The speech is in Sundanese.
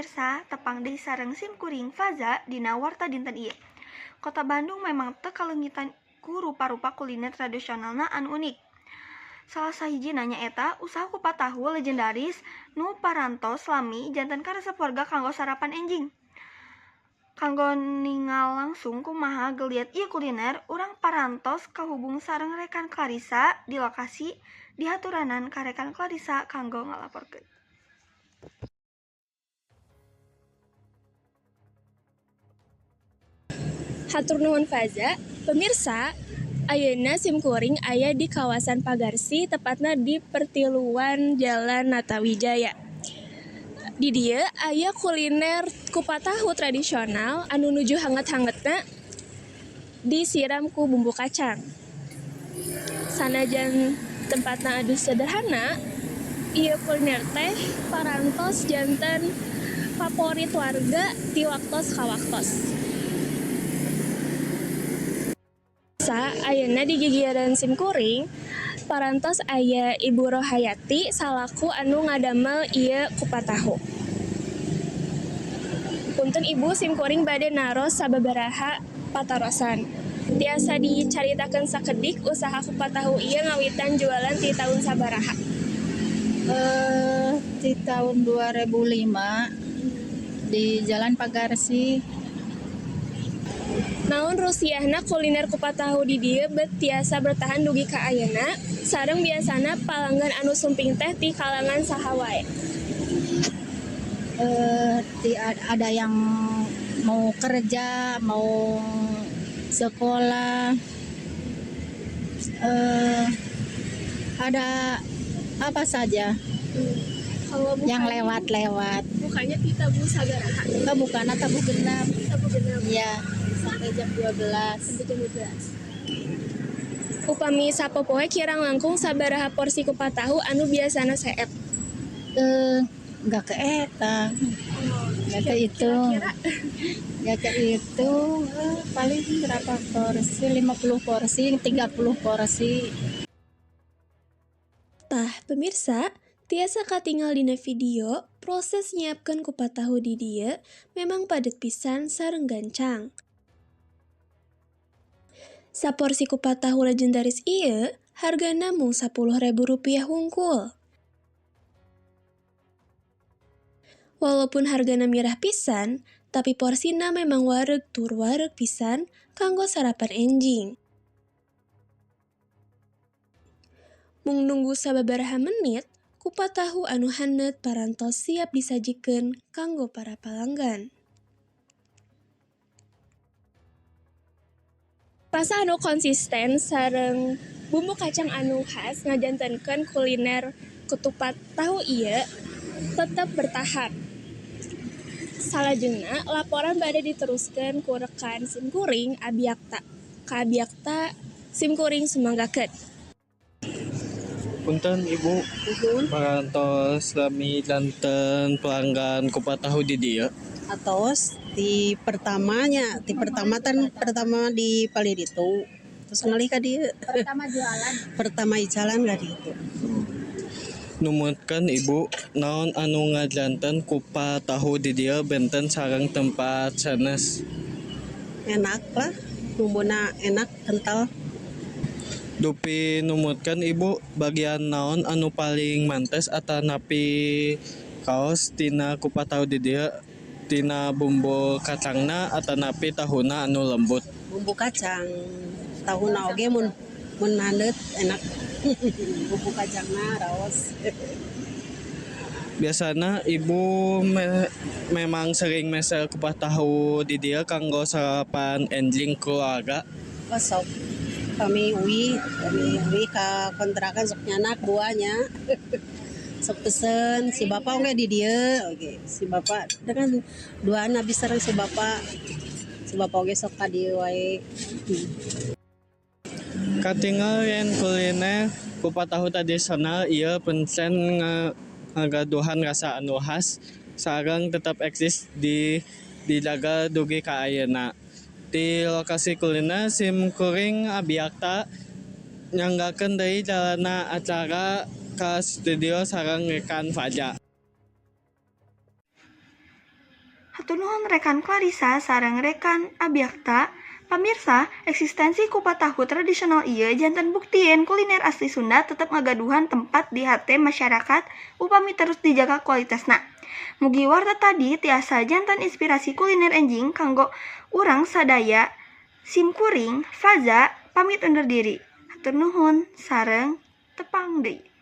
Pamirsa, tepang deui sareng sim kuring Faza dina Warta dinten ieu. Kota Bandung memang teu kaleungitan ku rupa-rupa kuliner tradisionalna anu unik. Salah sahijina nyaeta usaha kupat tahu legendaris nu parantos lami janten karesep warga kanggo sarapan enjing. Kanggo ningal langsung kumaha geliat ieu kuliner, urang parantos kahubung sareng rekan Clarissa di lokasi, dihaturanan ka rekan Clarissa kanggo ngalaporkeun. Hatur nuhun, Faza. Pemirsa, ayeuna sim kuring aya di kawasan Pagarsih, tepatna di pertiluan Jalan Natawijaya. Di dieu aya kuliner kupat tahu tradisional anu nuju hanget-hangetna disiram ku bumbu kacang. Sanajan tempatna aduh sederhana, ieu kuliner teh parantos janten favorit warga ti waktos ka waktos. Sa ayeuna di gigireun sim kuring parantos aya Ibu Rohayati salaku anu ngadamel ieu kupat tahu. Punten, Ibu, sim kuring bade naros sababaraha patarosan. Tiasa dicaritakeun sakedik usaha kupat tahu ieu ngawitan jualan ti tahun sabaraha? Di tahun 2005 di Jalan Pagarsih. Naon rusiahna kuliner kupat tahu di dieu bet tiasa bertahan dugi ka ayeuna? Sareng biasana palanggan anu sumping teh ti kalangan saha wae? Ada yang mau kerja, mau sekolah, ada apa saja Kalau yang bukanya, lewat-lewat. Bukanya ti tabuh sabaraha? Oh, bukan, tabuh genap. Tabuh genap. Ya, sampai jam 12. Sampai jam 12. Upami sapopoe kirang langkung sabaraha porsi kupat tahu anu biasana seep? Nggak keetang, nggak kehitung. Kira-kira? Nggak kehitung, paling berapa porsi, 50 porsi, 30 porsi. Tah, pemirsa, tiasa katingal dina video, proses nyiapkeun kupat tahu di dieu memang padet pisan sareng gancang. Saporsi kupat tahu legendaris ieu hargana mung Rp10.000 hungkul. Walaupun hargana mirah pisan, tapi porsina memang wareg tur wareg pisan kanggo sarapan enjing. Mung nunggu sababaraha menit, kupat tahu anu haneut parantos siap disajikeun kanggo para palanggan. Rasa anu konsisten sareng bumbu kacang anu khas ngajantenkeun kuliner ketupat tahu ieu tetep bertahan. Salajengna laporan bade diteruskeun ku rekan sim kuring Abiakta. Ka Abiakta sim kuring sumanggakeun. Punten, Ibu, parantos lami janten pelanggan kupat tahu di dieu? Atos, di pertamanya, di pertama kan, pertama di palih ditu, terus ngalih ka dieu. Pertama jualan. Pertama jalan ka ditu. Numutkeun Ibu, naon anu ngajanten kupat tahu di dieu benten sareng tempat sanes? Enak lah, bumbuna enak, kental. Dupi numutkeun Ibu, bagian naon anu paling mantes atanapi kaos tina kupat tahu di dieu, tina bumbu kacangna atanapi tahuna anu lembut? Bumbu kacang, tahuna oge mun mun haneut enak, bumbu kacangna raos. Biasana Ibu memang sering meser kupat tahu di dieu kanggo sarapan enjing keluarga? Oh, sok kami uih, kami uih ka kontrakan sok nyandak buahnya, sok pesen si bapak oge di dieu oge, si bapak dengan duaan habis sareng si bapak, si bapak oge sok ka dieu wae. Katingal yen kuliner kupat tahu tradisional ieu pancen ngagaduhan rasa anu khas sareng tetep eksis di dijaga dugi ka ayeuna. Di lokasi kuliner, sim kuring Abiakta nyanggakeun deui jalana acara ka studio sareng rekan Faja. Hatur nuhun rekan Clarissa sareng rekan Abiakta. Pamirsa, eksistensi kupat tahu tradisional ieu janten bukti yen kuliner asli Sunda tetep ngagaduhan tempat di hate masyarakat upami terus dijaga kualitasna. Mugi warta tadi tiasa janten inspirasi kuliner enjing kanggo urang sadaya. Sim kuring Faza pamit undur diri. Hatur nuhun sareng tepang deui.